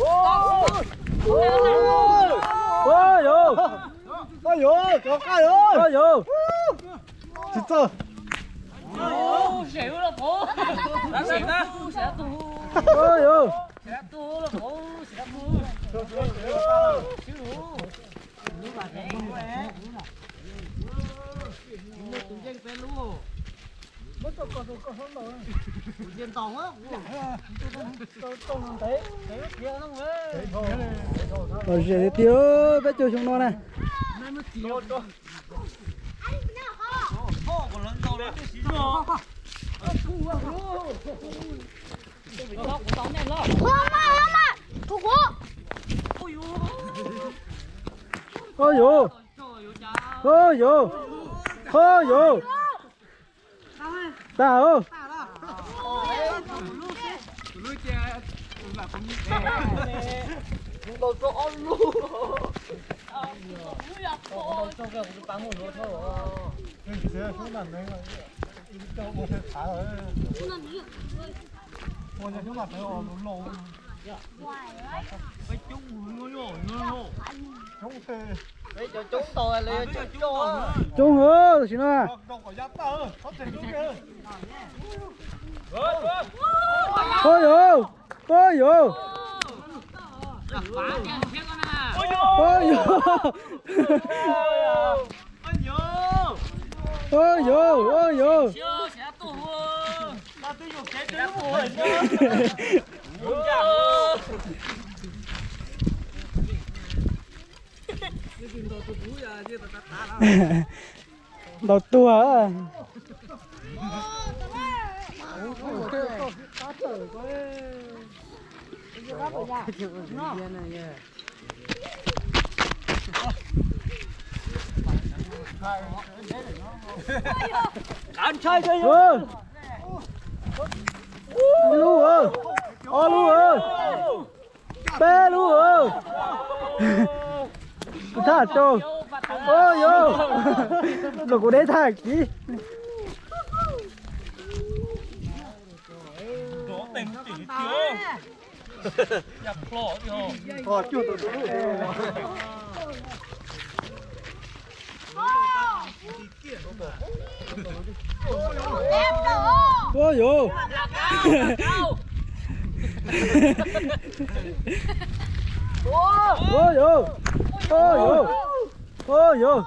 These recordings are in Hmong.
Ua yuav, ua yuav, ua yuav. Tsis txawj. Ua yuav. Lom zem tiag tiag peb caug xyoo no na. Ua yuav, ua yuav, ua yuav. Tag. Coob heev tam sim no. Ua yuav, ua yuav, ua yuav, ua yuav, ua yuav. Ntaus tuag. Lub, ob lub, peb lub. Kuv thaj rau. Ua yuav, los kuv deb thaj kiv. Ua yuav, ua yuav, ua yuav, ua yuav. Ua yuav, ua yuav.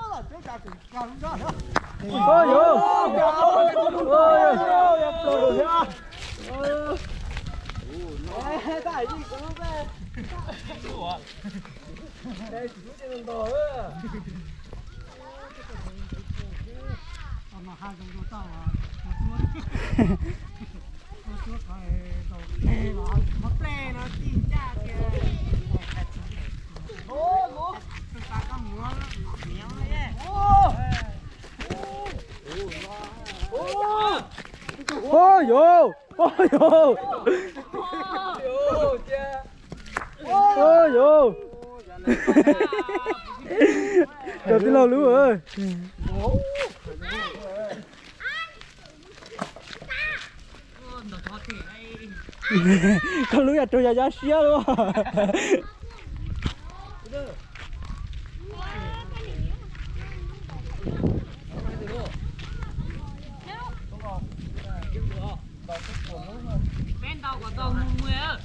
Ua yuav, ua yuav, ua yuav. Cov tij laug lub. Koj lub yam raug yog yaj siab lub. Peb ntaus kom tau mus mus.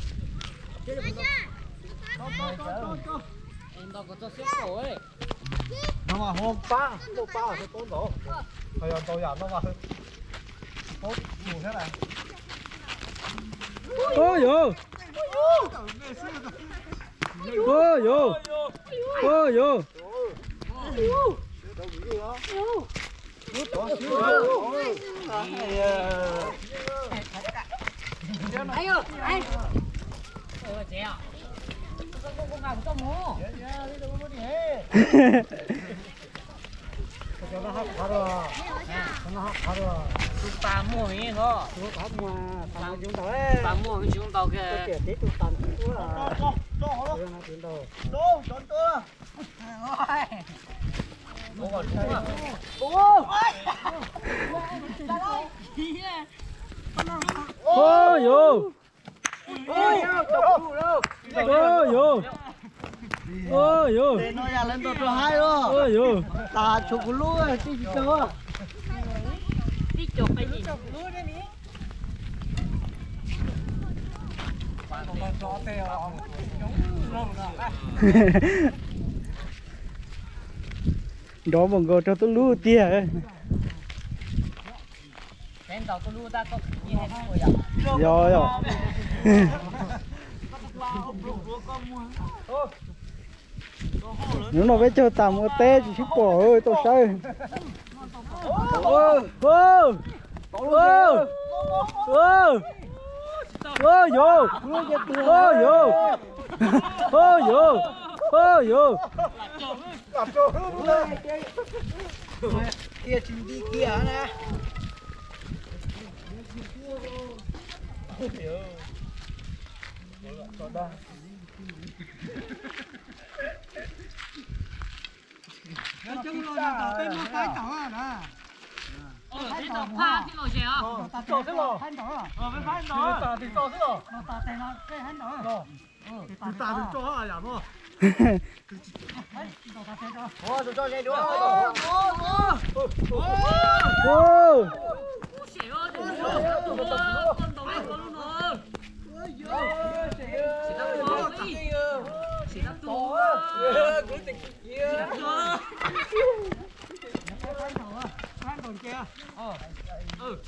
Ntaus kom tau siab kaum. No mas hu pab, muaj pab thiaj paub ntaus. Ho yog ntaus yam no mas paub mus thiab na. Ua yuav, ua yuav, ua yuav. Tus pas muag ntag, pas muag tsis ntaus kiag. Ua yuav. Ua yuav, ua yuav, ua yuav. Tas tshuav kuv lub tij tsis tau. Nrov npaum nkaus rau tub lub tiag. Yog, yog. Hnub no peb caug tas mus ua teb tsis sib pom, tau saib. Yuav, yuav, yuav, yuav. Qhia tsis nti kiag na.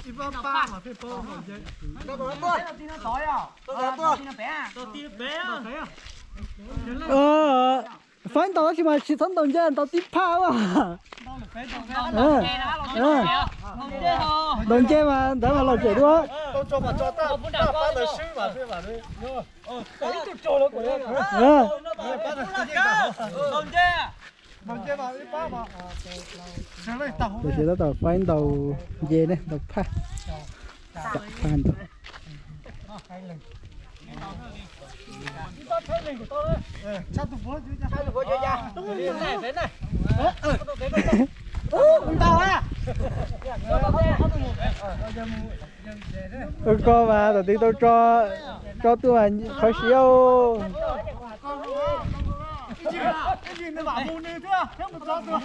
Ib pab pab mas peb paub. Faib ntaus tab sis mas tsis txhob ntaus nce, ntaus tib phaj ua. Ntaus nce mas ntawd mas lom zem dua. Tam sim tab tom faib ntaus nce ne, ntaus phaj. Phaj ntaus. Ua ko mas tam sim tau tso, tso tuaj mas qhov siab. Tso, tso.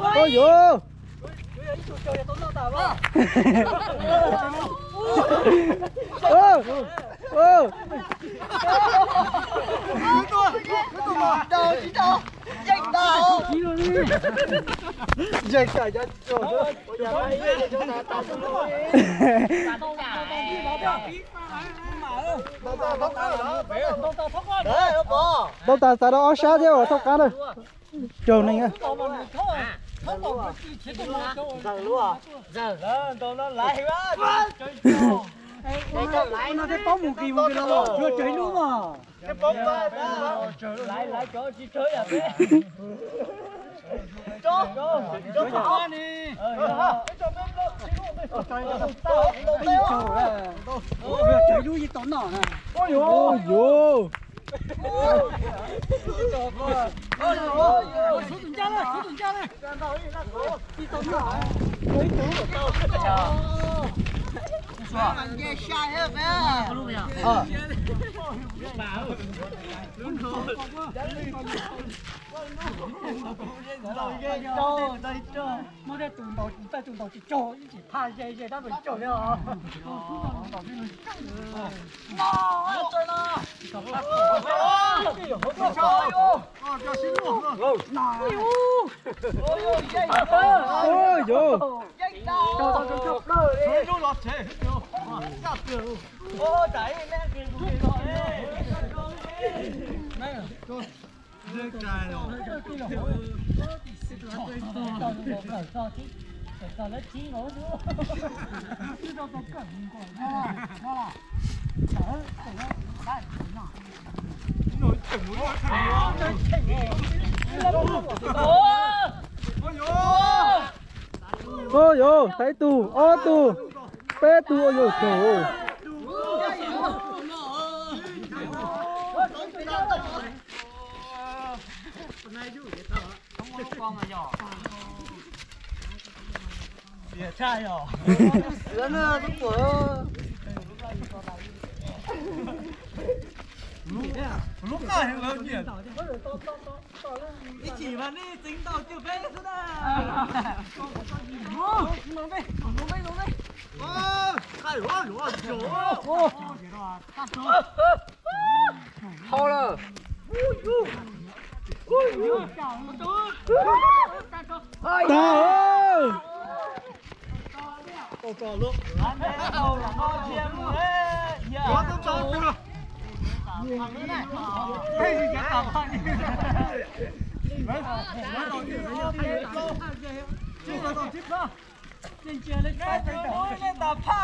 Ua yuav. Tau tas xav rau ob sab thiab uas thauj qab na. Raug neeg. Thiab paub mus kis mus kis los tsuav tsawg ib lub mas. Tsawg ib lub yeej tau noj na. Yuav. Muaj tej tus ntaus, tej tus ntaus tsis raug ib tsis thaj ze ze tab tus caug li os. Yog, tau ib tug, ob tug, peb tug, yog tau. Ib chim mas nej txeev ntau cwj peb xwb na. Hau lawm. Tag.